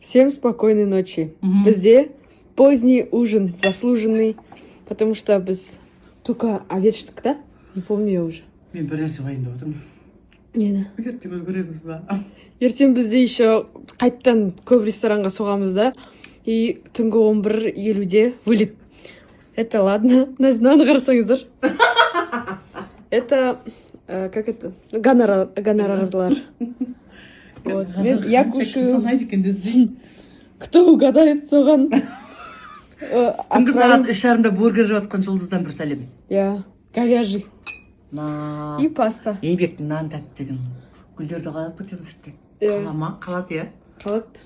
Всем спокойной ночи. Бізде поздний ужин, заслуженный, потому что біз только обед іштік, да? Не помню я уже. Мен бір нәрсе уайымдап отырмын. Нені? Ертең үлгереміз ба? Ертең бізде еще қайттан көп ресторанға соғамыз да, и түнгі 11:50-де вылет. Это ладно, мынаны қарасаңыздар. Это, как это? Гонорарлар. Вот. Я кушаю. Санайды екен десең. Кто угадает, соған. Түнгі Отправим. сағат 3:30-да бургер жеп жатқан Жұлдыздан бір сәлем. Иә, говяжий. На. И паста. Еңбектің нан тәтті деген. Гүлдерді қалап кетеміз ертең. Иә. Қала ма? Қалады, иә. Қалады.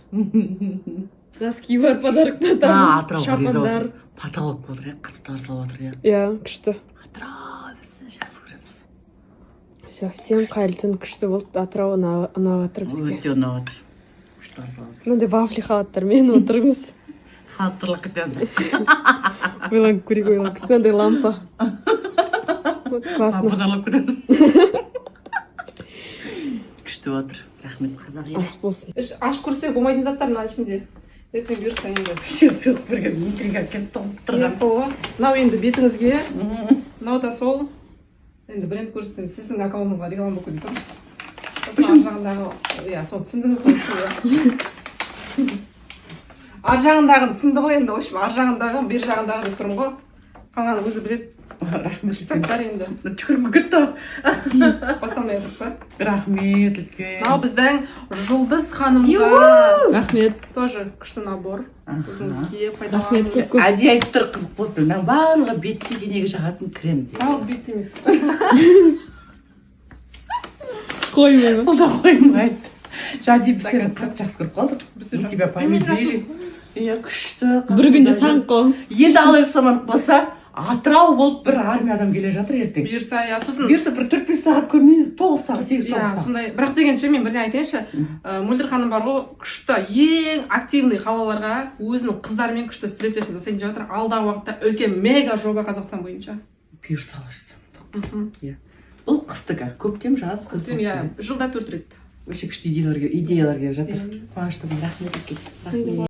Носки бар подарокта там. А, Атырауға риза Шапандар. отырмыз. Потолок отыр, иә, қаттар салып жатыр, иә. Иә, күшті. Атырау, біз жақсы көреміз. Все, всем қайырлы түн, күшті болды. Атырау ұнап жатыр бізге. Өте ұнап жатыр. Күшті салып жатыр. Мынандай вафли халаттармен отырмыз. Халаттарлап кетеміз. Ойланып көрейік, ойланып көрейік. Мынандай лампа. Вот классно. Лампаларлап кетеміз. Күшті отыр. Рахмет, қазақ елі. Ас болсын. Іш ашып көрсек болмайтын заттар мына ішінде. Ертең бұйырса енді. Сен сыйлық берген интрига келіп толып Иә, сол ғой. Мынау енді бетіңізге, мынау да сол. Енді бренд көрсетсем, сіздің аккаунтыңызға реклама болып кетеді просто. Сосын ар жағындағы, иә, сол түсіндіңіз ғой, иә. Ар жағындағын түсінді ғой енді, в общем, ар жағындағы, бер жағындағы деп тұрмын ғой. Қалғанын өзі біледі. Рахмет үлкен. Заттар енді. Түкіріп кетті. Басталмай жатыр па? Рахмет үлкен. Мынау біздің Жұлдыз ханымға Рахмет. тоже күшті набор. Өзіңізге Рахмет пайдаланыңыз. көп көп. Әдейі айтып тұр, қызық болсын. Мынаның барлығы бетке, денеге жағатын крем дейді. Жалғыз бет емес. Қоймай ма? Бұл да қоймайды. Жади, біз сені До конца. қатты жақсы көріп қалдық. Біз де Мы жақсы. тебя полюбили. Иә, күшті. Бір күнде сағынып қаламыз. Енді Алла амандық болса, Атырау болып бір армия адам келе жатыр ертең. Бұйырса, иә, сосын Бұйырса, бір 4-5 сағат көрмейміз, 9 сағат, 8, иә, 9 сағат. Сондай. Бірақ дегенше мен бірден айтайыншы, Мөлдір ханым бар ғой, күшті, ең активный қалаларға өзінің қыздарымен күшті встреча жасайын деп жатыр. Алдағы уақытта үлкен мега жоба Қазақстан бойынша. Бұйырса, Алла амандық. Иә, бұл қыстікі, көктем, жаз, күз. Көктем, иә, жылда төрт рет. Вообще күшті идеялар келіп жатыр. Иә. Қуаныштымын, рахмет үлкен, рахмет.